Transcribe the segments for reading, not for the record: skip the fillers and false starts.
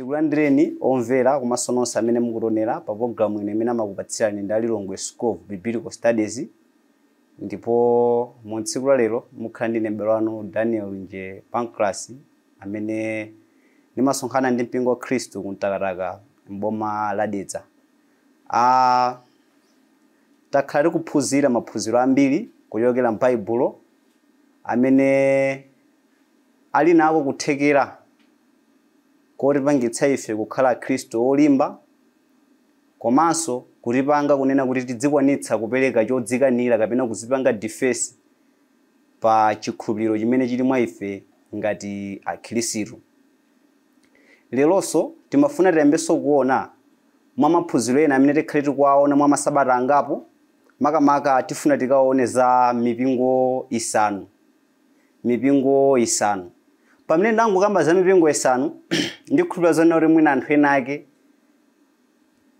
Tikulandireni omvera komanso nonse amene mukutionera pa programu ino imene amakupatsirani ndi Lilongwe School of Biblical Studies. Ndipo mu tsiku la lero mukhala ndi m'bale wanu Daniel Nje Pancras, amene ndimasonkhana ndi mpingo wa Khristu ku Mtakataka m'boma la Dedza. Takhala tikuphunzira maphunziro ambiri kuchokera m'Baibulo amene ali nako kuthekera kotipangitsa ife kukhala Khristu olimba, komanso kutipanga kunena kuti tidzikwanitsa kupereka chodzikanira kapena kuzipanga defense pa chikhulupiriro chimene chili mwa ife ngati akhristu. Leronso timafuna tiyambenso kuona mwa maphunziro ena amene tikhale tikuwaona mwa masabata angapo, makamaka tifuna tikaone za mipingo isanu. Mipingo isanu. Pamene ndangokamba za mipingo isanu, ndikhulupirira zonena kuti mwina anthu ena ake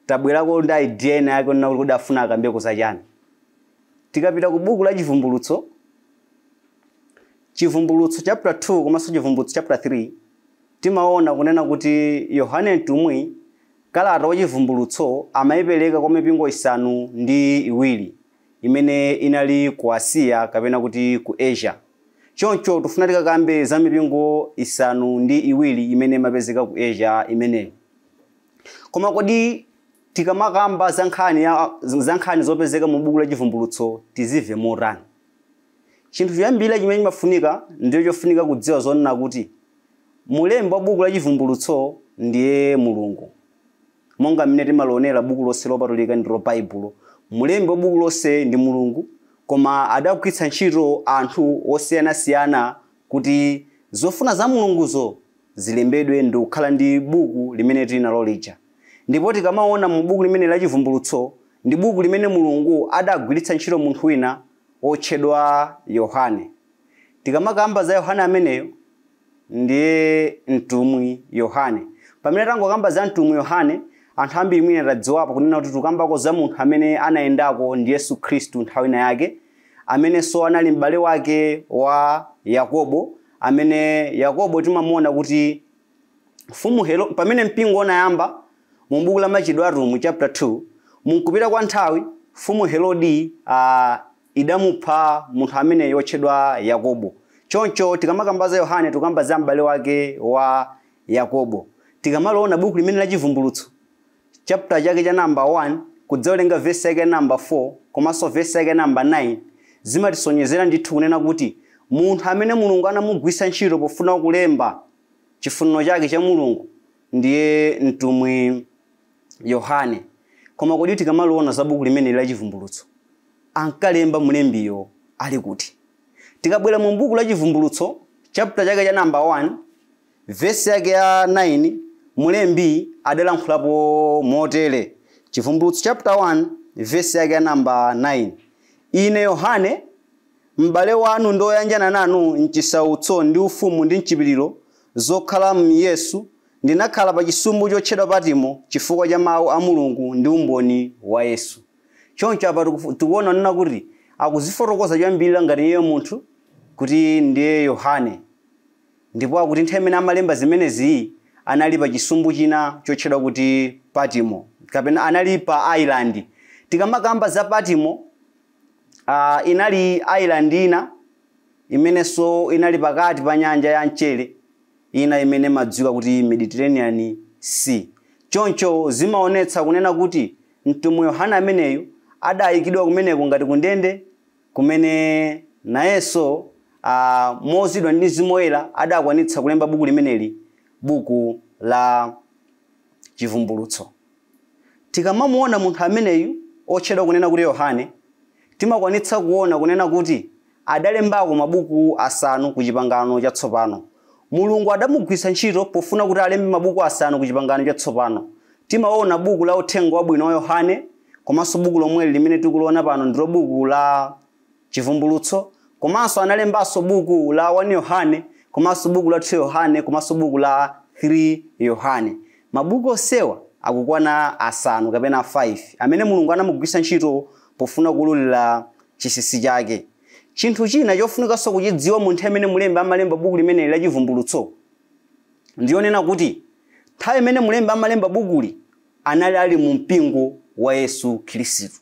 tabwerako ndi idea ena yake onena kuti afuna akambeko zachani. Tikapita ku buku la Chivumbulutso, Chivumbulutso chapter 2 komanso Chivumbulutso chapter 3, timaona kunena kuti Yohane mtumwi kalata wa Chivumbulutso amayipereka kwa mipingo isanu ndi iwiri imene inali ku Asiya kapena kuti ku Asia. Choncho tifuna tikakambe za mipingo isanu ndi iwiri imene imapezeka ku Asia imeneyi. Koma kodi tikamakamba za nkhani zopezeka mu buku la Chivumbulutso tizimve motani? Chinthu choyambira chimene chimafunika ndiyo chofunika kudziwa zonena kuti mulembi wa buku la Chivumbulutso ndiye Mulungu. Monga mmene timalionera buku lonse lopatulika ndilo Baibulo, mulembi wa buku lonse ndi Mulungu, koma adagwiritsa ntchito anthu osiyanasiyana kuti zofuna za Mulunguzo zilembedwe ndi kukhala ndi buku limene tili nalo lija. Ndipo tikamaona mu buku limene la Chivumbulutso ndi buku limene Mulungu adagwiritsa ntchito munthu wina otchedwa Yohane. Tikamakamba za Yohane ameneyo ndiye mtumwi Yohane. Pamene tangokamba za mtumwi Yohane, anthu ambiri mwina tadziwapo kunena kuti tikambako za munthu amene anayendako ndi Yesu Khristu nthawi ina yake, amenenso anali m'bale wake wa Yakobo, amene Yakobo timamuona kuti mfumu Hero, pamene mpingo unayamba mu buku la Machitidwe Atumwi chapter 2, munkupita kwa nthawi mfumu Herodi idamupha munthu amene yotchedwa Yakobo. Choncho tikamakamba za Yohane tikamba za m'bale wake wa Yakobo. Tikamaliona buku limene la Chivumbulutso chapter chake cha number 1 kudzawerenga verse yake number 4 komanso verse yake number 9, zimatisonyezera ndithu kunena kuti munthu amene Mulungu anamugwiritsa ntchito pofuna kulemba chifuniro chake cha Mulungu ndiye mtumwi Yohane. Koma kodi tikamaliona za buku limene la Chivumbulutso ankalemba mlembiyo ali kuti? Tikabwera mu buku la Chivumbulutso chapter chake cha number 1 verse yake ya 9, mulembi adalankhulapo motere. Chivumbulutso chapter 1 verse yake ya number 9: Ine Yohane m'bale wanu ndoyanjana nanu mchisautso ndi ufumu ndi mchipiriro zokhala mu Yesu, ndinakhala pa chisumbu chotchedwa Patimo chifukwa cha mawu a Mulungu ndi umboni wa Yesu. Choncho apa tikuona nena kuti akuzifotokoza choyambirira ngati iye munthu kuti ndiye Yohane, ndipo akuti nthawi imene amalemba zimenezi anali pa chisumbu china chotchedwa kuti Patimo, kapena anali pa island. Tikamakamba za Patimo, inali island ina imenenso inali pakati pa nyanja ya mchere ina imene imadziwika kuti Mediterranean Sea. Choncho zimaonetsa kunena kuti mtumwi Yohane ameneyu adayikidwa kumeneko ngati kundende, kumene nayenso mozidwa ndi Mzimu Woyera adakwanitsa kulemba buku limeneli, buku la Chivumbulutso. Tikamamuona munthu ameneyu otchedwa kunena kuti Yohane, timakwanitsa kuona kunena kuti adalembako mabuku asanu ku Chipangano Chatsopano. Mulungu adamugwiritsa ntchito pofuna kuti alembe mabuku asanu ku Chipangano Chatsopano. Timaona buku la Uthenga Wabwino wa Yohane, komanso buku lomweli limene tikuliona pano ndilo buku la Chivumbulutso, komanso analembanso buku la 1 Yohane, komanso buku la 2 Yohane, komanso buku la 3 Yohane. Mabuku osewa akukwana asanu kapena 5 amene Mulungu anamugwiritsa ntchito pofuna kululira chinsinsi chake. Chinthu china chofunikanso kuchidziwa munthu amene mulembi amalemba buku limeneli la Chivumbulutso ndiyonena kuti Nthawi imene mulembi amalemba bukuli anali ali mu mpingo wa Yesu Khristu.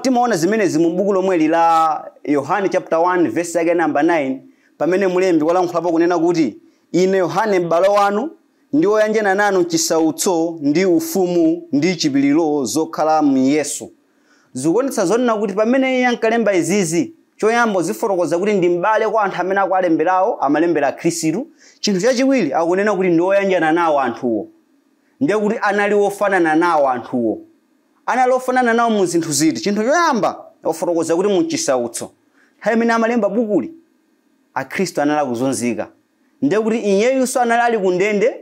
Timaona zimenezi mu buku lomweli la Yohane chapter 1 verse yake namba 9, pamene mulembi walankhulapo kunena kuti ine Yohane m'bale wanu ndi woyanjana nanu chisautso ndi ufumu ndi chipiliro zokhala mu Yesu. Zikuonetsa zonena kuti pamene iye ankalemba izizi, choyamba zifotokoza kuti ndi m'bale kwa anthu amene akualemberawo, amalembera Khristu. Chinthu chachiwiri akunena kuti ndi woyanjana nawo anthuwo, ndiye kuti anali wofanana nawo anthuwo. Anali ofanana nawo mu zinthu ziti? Chinthu choyamba wafotokoza kuti mu chisautso. Nthawi imene amalemba bukuli akhristu anali akuzunzika, ndiye kuti iyeyunso anali ali kundende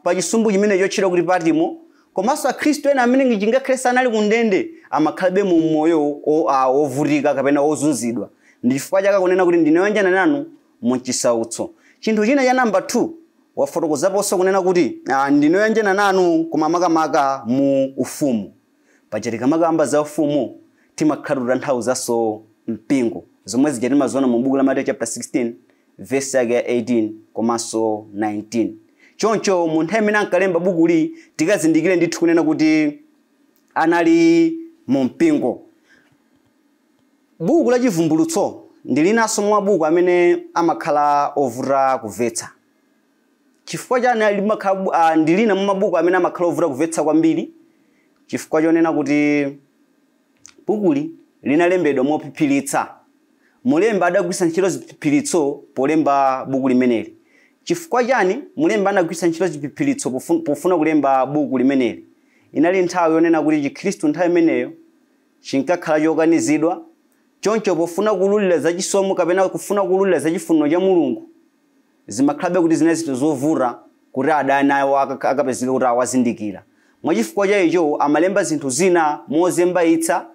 pa chisumbu chimene chotchedwa kuti Patimo. Komanso akhristu ena amene chingakhale sanali kundende amakhalabe mu moyo ovutika kapena ozunzidwa. Ndi chifukwa chake akunena kuti ndine woyanjana nanu mu chisautso. Chinthu china cha namba 2 wafotokozaponso kunena kuti ndine woyanjana nanu koma makamaka mu ufumu. Paja tikamakamba za ufumu timakhala kutanthauzaso mpingo, zomwe zija timaziona mu buku la Mateyu chapter 16 verse yake ya 18 komanso 19. Choncho mu nthawi imene ankalemba bukuli tikazindikire ndithu kunena kuti anali mu mpingo. Buku la Chivumbulutso ndi linanso mwa mabuku amene amakhala ovuta kumvetsa. Chifukwa chani limakhala ndi lina mwa mabuku amene amakhala ovuta kumvetsa kwambiri? Chifukwa chonena kuti bukuli linalembedwa mophiphiritsa. Mulembi adagwiritsa ntchito ziphiphiritso polemba buku limeneli. Chifukwa chani mulembi anagwiritsa ntchito ziphiphiritso pofuna kulemba buku limeneli? Inali nthawi yonena kuti Chikhristu nthawi imeneyo chinkakhala chokanizidwa. Choncho pofuna kululira zachisomo kapena kufuna kululira zachifuniro cha Mulungu, zimakhalabe kuti zinali zinthu zovuta kuti adani awo akapezeka kuti awazindikira. Mwachifukwa cha icho amalemba zinthu zina mozembayitsa,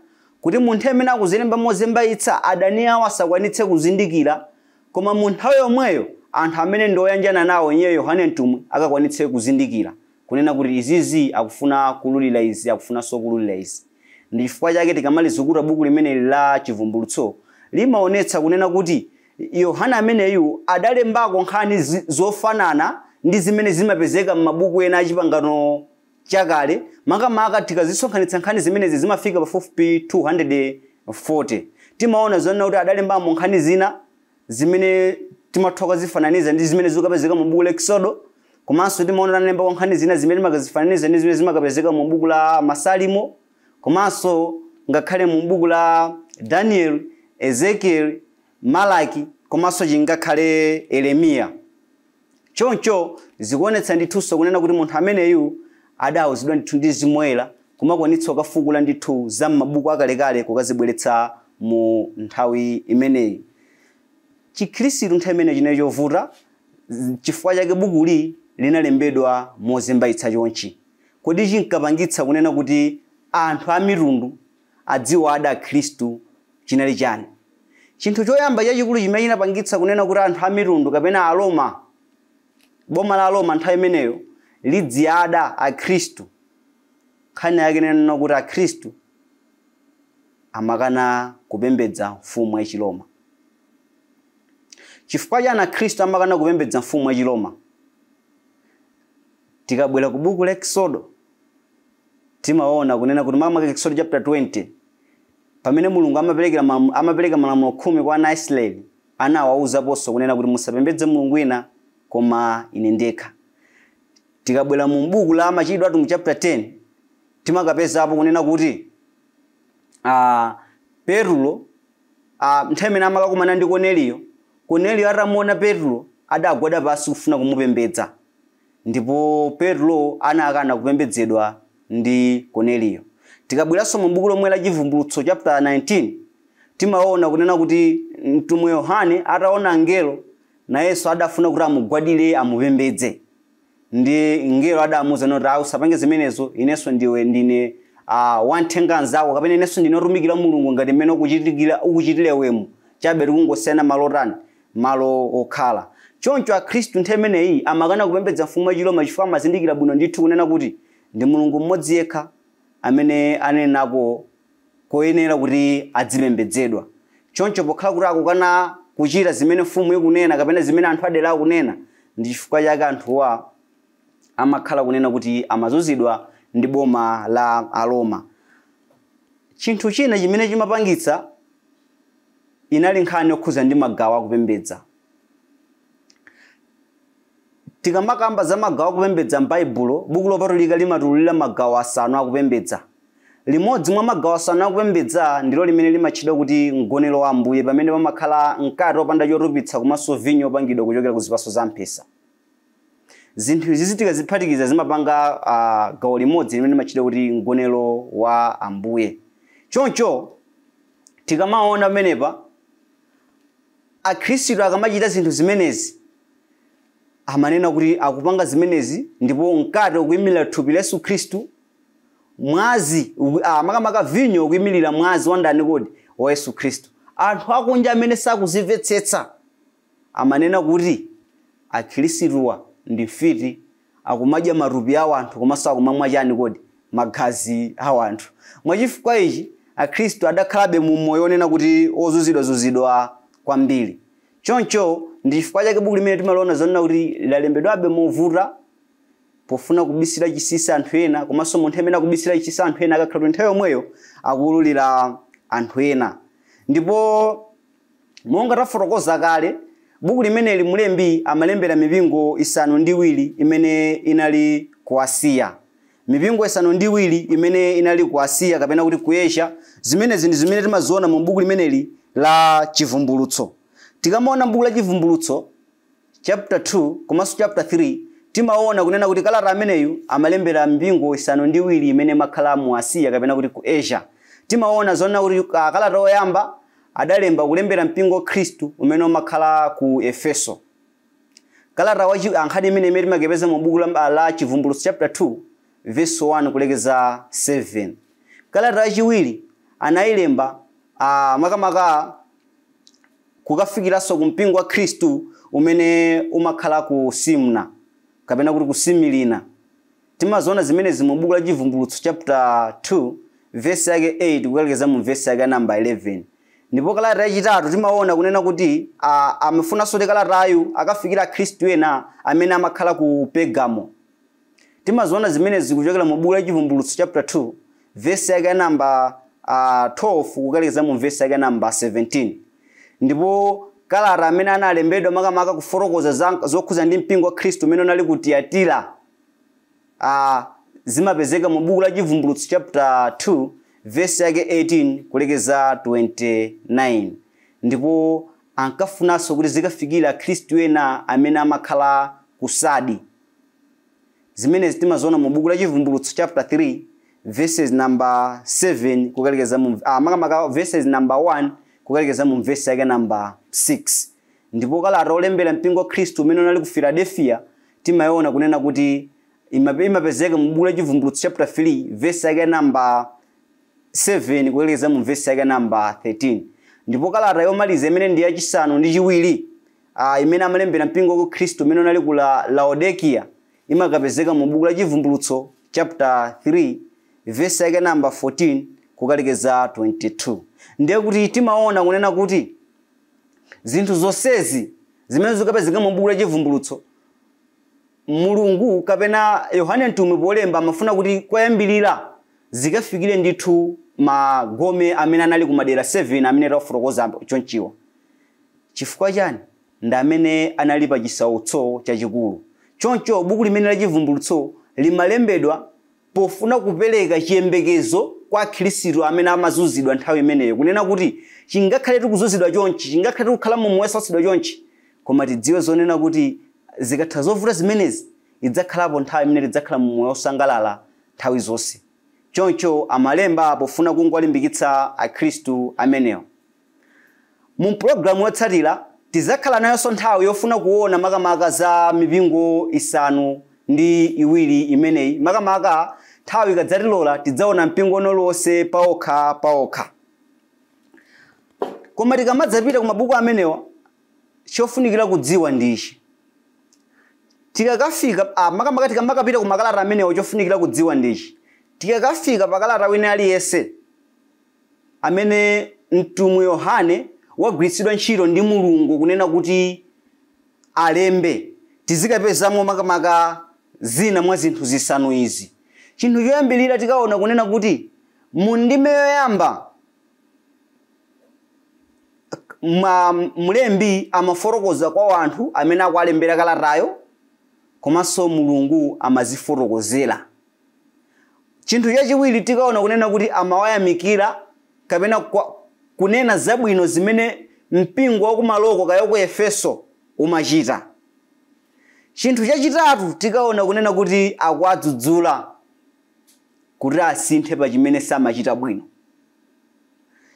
kuti munthu amene akuzilemba mozembayitsa adani awo asakwanitse kuzindikira, koma mu nthawi yomweyo anthu amene ndi oyanjana nawo iye Yohane mtumwi akakwanitse kuzindikira kunena kuti izizi akufuna kululira izi, akufunanso kululira izi. Ndi chifukwa chake tikamalizukuta buku limeneli la Chivumbulutso limaonetsa kunena kuti Yohane ameneyu adalembako nkhani zofanana ndi zimene zimapezeka m'mabuku ena achipangano chakale. Makamaka tikazisonkhanitsa nkhani zimenezi zimafika pafupifupi 240. Timaona zonena kuti adalembamo nkhani zina zimene timatha kuzifananiza ndi zimene zikapezeka mu buku la Exodo, komanso timaona analembako nkhani zina zimene timakazifananiza ndi zimene zimakapezeka mu buku la Masalimo, komanso ngakhale mu buku la Daniel, Ezekiel, Malaki, komanso chingakhale Yeremiya. Choncho zikuonetsa ndithunso kunena kuti munthu ameneyu adawuzidwa ndithu ndi Mzimu Woyera kumakwanitsa kukafukula ndithu za m'mabuku akalekale kukazibweretsa mu nthawi imeneyi. Chikhristu nthawi imeneyi chinali chovuta, chifukwa chake bukuli linalembedwa mozembayitsa chonchi. Kodi chinkapangitsa kunena kuti anthu a mitundu adziwa ada Khristu chinali chani? Chinthu choyamba chachikulu chimene chinapangitsa kunena kuti anthu a mitundu kapena Aroma, boma la Roma nthawi imeneyo lidziada akhristu, nkhani yake inanena kuti akhristu amakana kupembedza mfumu ya Chiroma. Chifukwa chani akhristu amakana kupembedza mfumu ya Chiroma? Tikabwera ku buku la Exodo timaona kunena kuti makamaka Exodo chapter 20, pamene Mulungu amapereka malamulo 10 kwa ana a Israeli, anawawuzaponso kunena kuti musapembedze Mulungu wina koma ine ndekha. Tikabwera mu buku la Machitidwe atumwi chapter 10 timakapezapo kunena kuti Petro nthawi imene amakakumana ndi Korneliyo, Korneliyo atamuona Petro adagwada pansi kufuna kumupembedza, ndipo Petro anakana kupembedzedwa ndi Korneliyo. Tikabweranso mu buku lomwe la Chivumbulutso chapter 19 timaona kunena kuti mtumwi Yohane ataona mngelo nayenso adafuna kuti amugwadire amupembedze, ndi mngelo adamuwuza kuti usapange zimenezo, inenso ndiwe ndine wamthenga anzako, kapena inenso ndine otumikira Mulungu ngati mmene ukuchitira wemu, chabe tikungosiyana malo tani, malo okhala. Choncho akhristu nthawi imeneyi amakana kupembedza mfumu ya Chiroma chifukwa amazindikira bwino ndithu kunena kuti ndi Mulungu mmodzi yekha amene anenako koyenera kuti adzipembedzedwa. Choncho pokhala kuti akukana kuchita zimene mfumu ikunena kapena zimene anthu adera akunena, ndi chifukwa chake anthuwa amakhala kunena kuti amazunzidwa ndi boma la Aroma. Chinthu china chimene chimapangitsa inali nkhani yokhuza ndi magawo akupembedza. Tikamakamba za magawo akupembedza m'Baibulo, buku lopatulika limatululira magawo asanu akupembedza. Limodzi mwa magawo asanu akupembedza ndilo limene limatchedwa kuti mgonero wa Ambuye, pamene pamakhala mkate wopanda chotupitsa komanso vinyo wopangidwa kuchokera ku zipatso za mphesa. Zinthu izi tikaziphatikiza zimapanga gawo limodzi limene limatchedwa kuti mgonero wa Ambuye. Choncho tikamaona pamenepa akhristu akamachita zinthu zimenezi amanena kuti akupanga zimenezi, ndipo mkate ukuyimirira thupi la Yesu Khristu, mwazi makamaka vinyo ukuyimirira mwazi wa ndani kodi? Wa Yesu Khristu. Anthu akunja amene sakuzimvetsetsa amanena kuti akhristuwa ndi mfiti, akumadya matupi awo anthu komanso akumamwa chani kodi? Magazi awo anthu. Mwachifukwa ichi akhristu adakhalabe mu moyo onena kuti ozunzidwazunzidwa kwambiri. Choncho ndi chifukwa chake buku limene timaliona zonena kuti lalembedwabe movuta pofuna kubisira chinsinsi anthu ena, komanso munthu amene akubisira chinsinsi anthu ena akakhala kuti nthawi yomweyo akuwululira anthu ena. Ndipo monga tafotokoza kale, buku limeneli mlembi amalembera mipingo 7 imene inali ku Asiya. Mipingo 7 imene inali ku Asiya kapena kuti ku Asia. Zimenezi ndi zimene timaziona mu buku limeneli la Chivumbulutso. Tikamaona buku la Chivumbulutso chapter 2 komanso chapter 3, timaona kunena kuti kalata ameneyu amalembera mipingo 7 imene imakhala mu Asiya kapena kuti ku Asia. Timaona zonena kuti kalata oyamba adalemba kulembera mpingo Khristu umene umakhala ku Efeso. Kalata ankhani imene imene timakepeza mu buku la Chivumbulutso chapter 2 verse 1 kulekeza 7. Kalata yachiwiri anayilemba makamaka kukafikiranso ku mpingo wa Khristu umene umakhala ku Simna kapena kuti ku Similina. Timaziona zimenezi mu buku la Chivumbulutso chapter 2 verse yake 8 kukalekeza mu verse yake namba 11. Ndipo kalata yachitatu timaona kunena kuti amafunanso kuti kalatayu akafikira Khristu ena amene amakhala ku Pergamo. Timaziona zimenezi kuchokera mu buku la Chivumbulutso chapter 2 verse yake namba 12 kukalekeza mu verse yake namba 17. Ndipo kalata amene analembedwa makamaka kufotokoza zokhuza ndi mpingo wa Khristu umene unali ku Tiyatira, zimapezeka mu buku la Chivumbulutso chapter 2 verse yake 18 kulekeza 29. Ndipo ankafunanso kuti zikafikira Khristu ena amene amakhala ku Sadi. Zimenezi timaziona mu buku la Chivumbulutso chapter 3 verses number 7 kukalekeza mu makamaka verses number 1 kukalekeza mu verse yake number 6. Ndipo kalata olembera mpingo wa Khristu umene unali ku Philadelphia timaona kunena kuti imapezeka mu buku la Chivumbulutso chapter 3 verse yake number 7 kukalekeza mu verse yake number 13. Ndipo kalata yomaliza imene ndi yachisanu ndi chiwiri imene amalembera mpingo wa Khristu umene unali ku Laodikia imakapezeka mu buku la Chivumbulutso chapter 3 verse yake number 14 kukalekeza 22. Ndiye kuti timaona kunena kuti zinthu zonsezi zimene zikapezeka mu buku la Chivumbulutso, Mulungu kapena Yohane mtumwi polemba amafuna kuti koyambirira zikafikire ndithu magome amene anali ku madera 7 amene tafotokoza chonchiwa. Chifukwa chani? Ndi amene anali pa chisautso chachikulu. Choncho buku limene la Chivumbulutso limalembedwa pofuna kupereka chiyembekezo kwa Khristu amene amazunzidwa nthawi imeneyo, kunena kuti chingakhale tikuzunzidwa chonchi, chingakhale tikukhala mu moyo wosautsidwa chonchi, koma tidziwe zonena kuti zikatha zovuta zimenezi idzakhalapo nthawi imene tidzakhala mu moyo wosangalala nthawi zonse. Choncho amalemba pofuna kungolimbikitsa akhristu amenewo. Mu programu yotsatira tidzakhala nayonso nthawi yofuna kuona makamaka za mipingo 7 ndi 2 imeneyi. Makamaka nthawi ikadzatilola tidzaona mpingo uliwonse paokha paokha. Koma tikamadzapita ku mabuku amenewa, chofunikira kudziwa ndi ichi. Tikakafika makamaka tikamakapita ku makalata amenewa, chofunikira kudziwa ndi ichi. Tikakafika pakalata wina aliyense amene mtumwi Yohane wagwiritsidwa ntchito ndi Mulungu kunena kuti alembe, tizikapezamo makamaka zina mwa zinthu zisanu izi. Chinthu choyambirira tikaona kunena kuti mu ndime yoyamba mlembi amafotokoza kwa anthu amene akualembera kalatayo, komanso Mulungu amazifotokozera. Chinthu chachiwiri tikaona kunena kuti amawayamikira kapena kunena zabwino zimene mpingo wakumaloko kaya ku Efeso umachita. Chinthu chachitatu tikaona kunena kuti akuwadzudzula kuti asinthe pa chimene samachita bwino.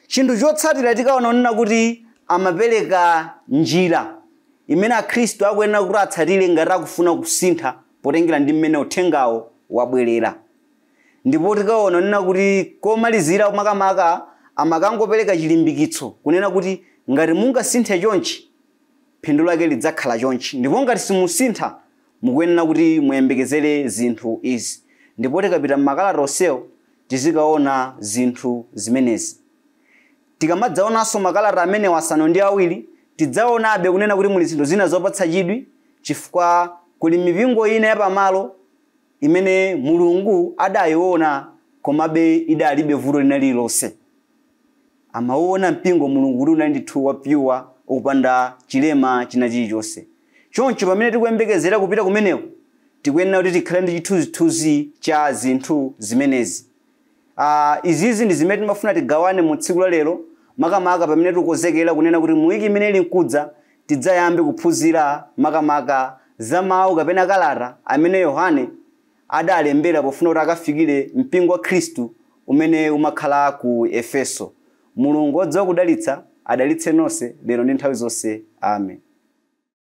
Chinthu chotsatira tikaona kunena kuti amapereka njira imene akhristu akuyenera kuti atsatire ngati akufuna kusintha potengera ndi mmene uthengawo wabwerera. Ndipo tikaona kunena kuti komalizira makamaka amakangopereka chilimbikitso kunena kuti ngati mungasinthe chonchi phindu lake lidzakhala chonchi, ndipo ngati simusintha mukuyenera kuti muyembekezere zinthu izi. Ndipo tikapita m'makalata onsewo tizikaona zinthu zimenezi. Tikamadzaonanso makalata amene asanu ndi awiri tidzaonabe kunena kuti muli zinthu zina zopatsa chidwi, chifukwa kuli mipingo ina yapamalo imene Mulungu adayiona komabe idalibe vuto lina lililonse. Amauona mpingo Mulungu kuti unali ndithu wa pure, opanda chilema china chilichonse. Choncho pamene tikuyembekezera kupita kumeneko tikuyenera kuti tikhale ndi chithunzithunzi cha zinthu zimenezi. Izizi ndi zimene timafuna tigawane mu tsiku la lero, makamaka pamene tikukonzekera kunena kuti mu wiki imene ili nkudza tidzayambe kuphunzira makamaka za mawu kapena kalata amene Yohane adalembera pofuna kuti akafikire mpingo wa Khristu umene umakhala ku Efeso. Mulungu wodziwa kudalitsa adalitse nonse lero ndi nthawi zonse. Amen.